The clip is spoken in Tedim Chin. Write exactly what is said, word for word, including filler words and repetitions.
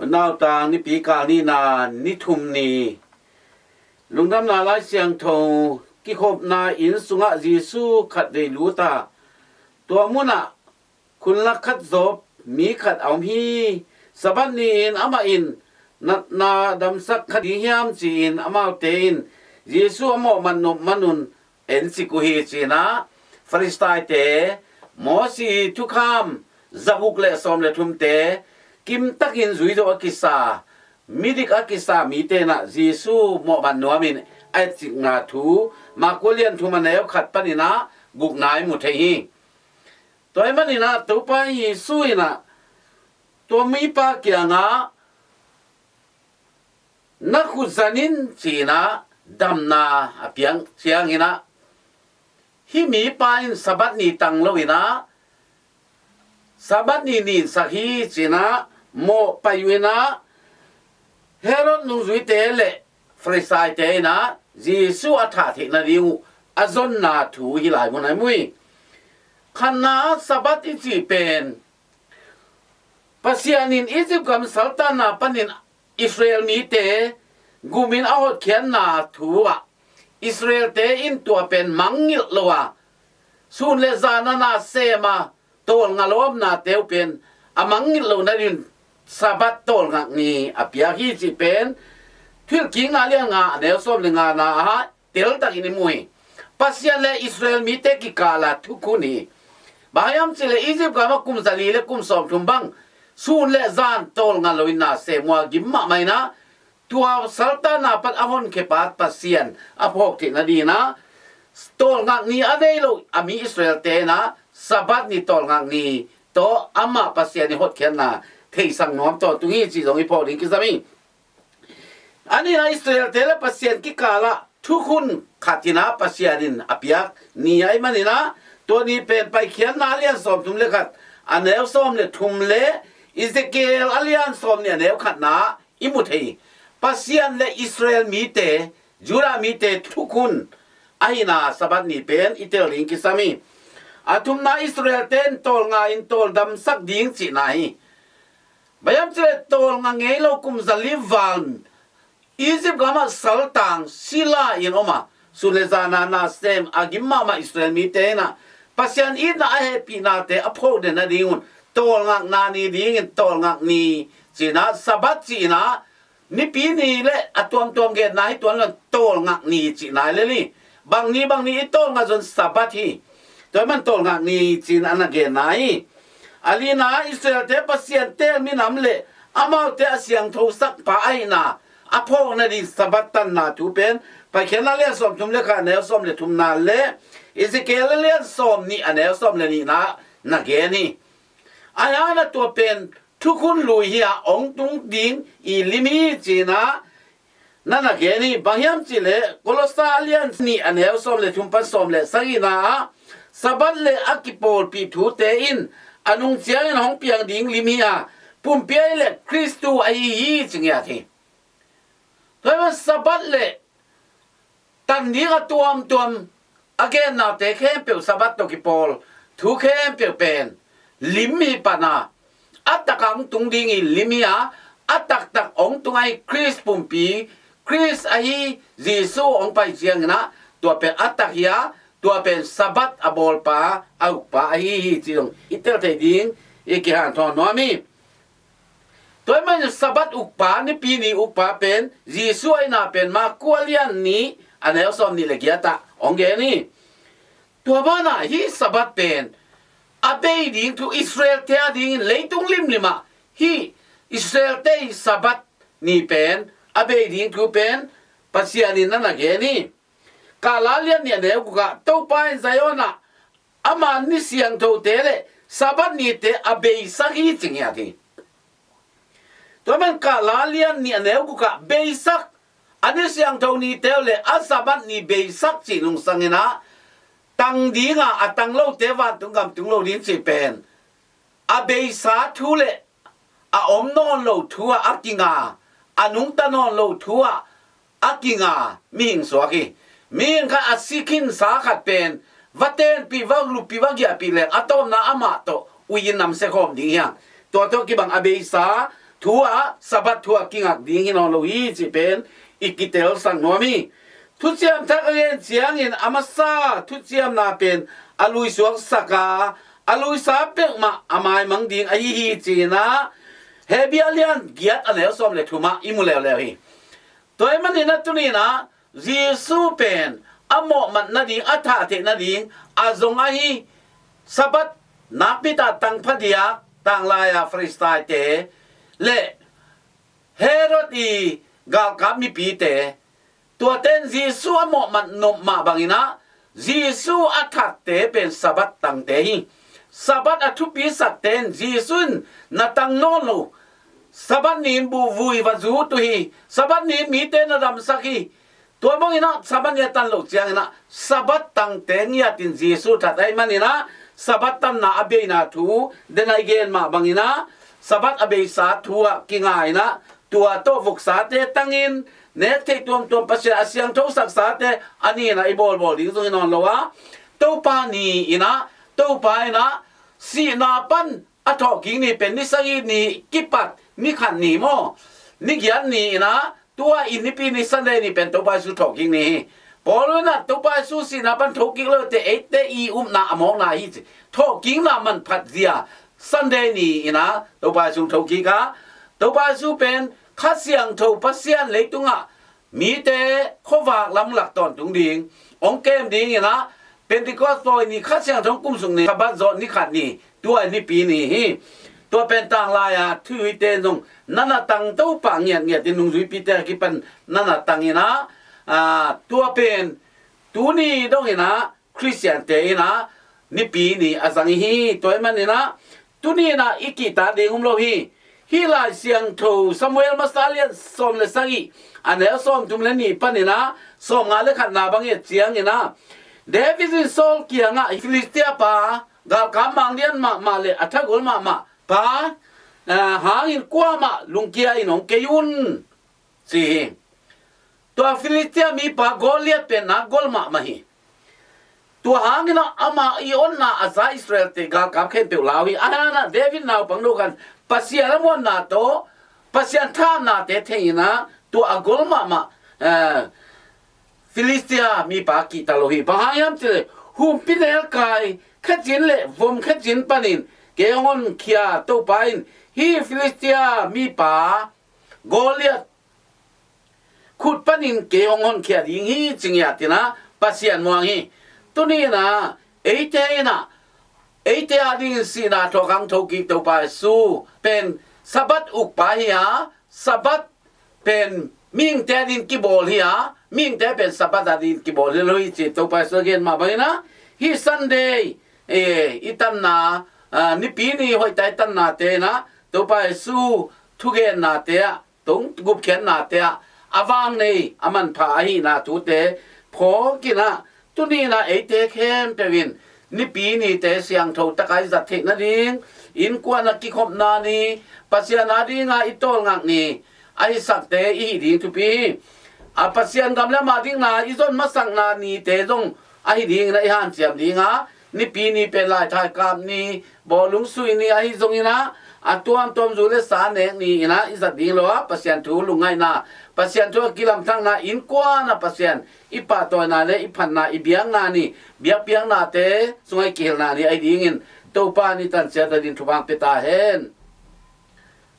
Nautang nipi kal nihna ni thum ni. Lungdamna Lai Siangtho kikhopna inn sungah Jesu khatvei lut a, tua munah khunlak khat zawp mi khat a om hi. Sabbath ni-in amah in natna damsak kha ding hiam ci-in amaute in Jesu a mawhmat nop manun ensik uh hi, ci-in ah Farisaite, Mosi thukham zaguk le sawm le thumte kimtakin zui zawh a kisa, midik a kisa mite in ah Jesu mawhmat nuamin a etsikna thu Marka lian thum a neu khat panin ah gukna i mu thei hi. Tua ahih manin ah Topa Jesu in ah tua mipa kiangah, "Na khut zan in," ci-in ah damna a piak ciangin ah, hih mipa in Sabbath ni tang loin ah Sabbath ni ninsak hi, ci-in ah mawh pai uh in ah, Herod nungzuite le Farisaite in ah Jesu a thah theih nading uh a zonna thu hih lai mun ah i mu hi. Khatna, Sabbath i cih pen Pasian in Egypt gam saltanna panin Israel mite gumin a hotkhiatna thu ah Israelte in tua pen mangngilh lo a, sun le zan a na sem a, tawlnga lo omnate uh pen a mangngilh lo nadingin Sabbath tawlngak ni a piak hi cih pen Thuhilhkikna lian nga a neu sawm le ngana ah teltakin i mu hi. Pasian le Israel mite kikala thukhun hi. Bang hiam cih leh Egypt gam ah kum zali le kum sawmthum bang sun le zan tawlnga loin na sem uh a, gim mahmah in ah tua saltanna pan a honkhia pa Pasian a phawk theih nadingin ah tawlngak ni a nei lo a mi Israelte in ah Sabbath ni tawlngak ni tawh amah Pasian i hotkhiatna theisak nuam tawntung hi cih zong i phawk ding kisam hi. A nihna, Israelte le Pasian kikalah thukhun khat in ah Pasian in a piak ni ahih manin ah tua ni pen Paikhiatna a lian sawmthum le khat a neu sawm le thum le Ezekiel a lian sawmnih a neu khatna i mu thei hi. Pasian le Israel mite, Judah mite thukhun ahihna Sabbath ni pen i tel ding kisam hi. A thumna, Israelte in tawlnga in tawldamsak ding cihna hi. Bang hiam cih leh tawlnga ngei lo kum zali val Egypt gam ah saltang sila in om a, sun le zan a na sem a gim mahmah Israel mite in ah Pasian itna a hehpihnate a phawk den nadingun tawlngakna ni dingin tawlngak ni ci-in ah, Sabbath ci-in ah nipi ni le a tuamtuam genna hi tuan lo in tawlngak ni cihna hi lel hi. Bang ni bang ni i tawlnga zong Sabbath hi. Tua ahih man tawlngak ni ci-in a na genna hi. A lina, Israelte Pasian teel minam le amaute a siangthosak pa ahihna a phawk nading Sabbath tanna thu pen Paikhiatna a lian sawmthum le khat a neu sawm le thumna le Ezekiel a lian sawmnih a neu sawm le nihna na gen hi. Ahi hangin ah tua pen thukhun lui hi a, hong tung ding i lim hi ci-in ah na na gen hi. Bang hiam cih leh Kolosa a lian nih a neu sawm le thum pan sawm le sagihna ah Sabbath le a kipawlpih thute in a nung ciangin hong piang ding lim hi a, pumpi ahih leh Khristu ahi hi ci ngiat hi. Tua ahih man Sabbath le tan ding a tuamtuam a gennate khempeuh, Sabbath tawh kipawl thu khempeuh pen lim hi pan a, a tak a hong tung ding i lim hi a, a taktak hong tung ahi Khrist pumpi, Khrist ahi Jesu hong pai ciangin ah tua pen a tak hi a, tua pen Sabbath a bawlpa, a ukpa ahi hi ci zong i tel thei ding i kihanthawn nuam hi. Tua ahih manin Sabbath ukpa, nipi ni ukpa pen Jesu ahihna pen Marka a lian nih a neu sawmnih le giat ah hong gen hi. Tua banah hih Sabbath pen a bei ding thu, Israelte a dingin leitung limlim ah hih Israelte i Sabbath ni pen a bei ding thu pen Pasian in na na gen hi. Kahla lian nih a neu guk ah Topa in Zion ah ama ni siangthote le Sabbath nite a beisak hi ci ngiat hi. Tua ahih man Kahla lian nih a neu guk ah beisak, a ni siangtho nite uh le a Sabbath ni beisak cih nungsang in ah tang ding a, a tang lote vantung gam tung lo ding cih pen a beisa thu le a om nawn lo thu ah a kinga, a nungta nawn lo thu ah a kinga mihing suak hi. Mihing khat a si khinsa khat pen va tenpih, va luppih, va giahpih leng a tawpna amah tawh ui-in namsia khawm ding hi hang. Tua tawh kibang a beisa thu ah, Sabbath thu ah kingak ding hi nawn lo hi cih pen i kitelsak nuam hi. Thuciam Thak a gen ciangin a masa thuciamna pen a luisuaksak a, a luisa peuhmah a maimang ding ahi hi ci-in ah Hebru a lian giat a neu sawm le thum ah i mu leuleu hi. Tua ahih manin ah tuni-in ah Jesu pen a mawhmat nading, a thah theih nading a zong ahi Sabbath nakpi-a tangpha diak tanglai-a Farisaite le Herod i galkap mipite, tuate in Jesu a mawhmat nop mah bangin ah Jesu a thatte pen Sabbath tangte hi. Sabbath a thupisakte in Jesu in na tang nawn lo. Sabbath ni-in buh vui va zut uh hi. Sabbath ni-in mite na damsak hi. Tua bangin ah Sabbath ni a tan loh ciangin ah Sabbath tangte ngiatin Jesu that ahih manin ah Sabbath tanna a beina thu, den a i gen mah bangin ah Sabbath a beisa thu ah kinga-in ah tua tawh voksate tangin nek theih tuamtuam Pasian a siangthosaksate a ni-in ah i bawlbawl ding zong hi nawn lo a, Topa ni-in ah Topa in ah sihna pan a thawhkik ni pen ni sagih ni kipat ni khat ni maw, ni giat ni-in ah tua i nipi ni Sunday ni pen Topa Jesu thawhkik ni hi. Paul in ah Topa Jesu sihna pan thokik lo te eite i upna a mawkna hi ci. Thawhkikna manphat zia Sunday ni-in ah Topa Jesu thokik a, Topa Jesu pen Kha Siangtho Pasian leitungah mite khuavak lamlak tawntung ding, hong kem dingin ah Pentecost pawi ni Kha Siangtho hong kumsuk ni, Sabbath zawh ni khat ni, tua nipi ni hi. Tua pen tanglai-a thuhite zong na na tang, Topa ngiatngiat in nungzuipite a kipan na na tangin ah, aa, tua pen tuni dongin ah Khristiante in ah nipi ni a zang hi. Tua ahih manin ah tuni-in ah i kihta ding um lo hi. Hih Lai Siangtho Samuel masa lian sawm le sagih a neu sawmthum le nih panin ah sawmnga le khatna bang i et ciangin ah David in Saul kiangah Filistia pa, galkap mang lian mahmah le a thagol mahmah pa, aa, hangin kuamah lungkia in hong kei un, ci hi. Tua Filistia mipa Goliath pen nak gol mahmah hi. Tua hangin ah amah i onna a za Israel-te galkap khempeuh lau hi. Ahi hangin ah David naupang no khan Pasian a muanna tawh Pasian thahatnate thei-in ah tua a gol mahmah, eh, Filistia mipa kihta lo hi. Bang hang hiam cih leh humpinelkai khecin le vom khecin panin kei hong honkhia Topa in hih Filistia mipa Goliath khut panin kei hong honkhia ding hi, ci ngiat in ah Pasian muang hi. Tuni-in ah eite in ah, eite a dingin sihna thawhkik thokik Topa Jesu pen Sabbath ukpa hi a, Sabbath pen mihingte a dingin kibawl hi a, mihingte pen Sabbath a dingin kibawl hi lo hi, ci Topa Jesu a gen mah bangin ah hih Sunday, eh, i tanna, ah, nipi ni hoihtak i tannate in ah Topa Jesu thugennate ah, tung gupkhiatnate ah a vang nei a manpha ahihna thute phawk in ah, tuni-in ah eite khempeuh in nipi nite siangtho takin i zat theih nading, innkuan a kikhopna ni, Pasian a dingin i tawlngak ni a hisakte i hih ding thupi hi. A Pasian gam le ama dingin i zon masakna nite zong ahi dingin ah i hanciam ding a, nipi ni pen laithai kap ni, bawlung sui ni ahi zongin ah, a tuamtuam zu le sa nek ni-in ah i zat ding lo a, Pasian thu lungngaihna, Pasian thu a kilamthakna, innkuan ah Pasian i pahtawina le i phatna, i biakna ni, biakpiaknate sungah i kihilhna ni ahi dingin Topa in i tan ciat nadingin thupha pia ta hen.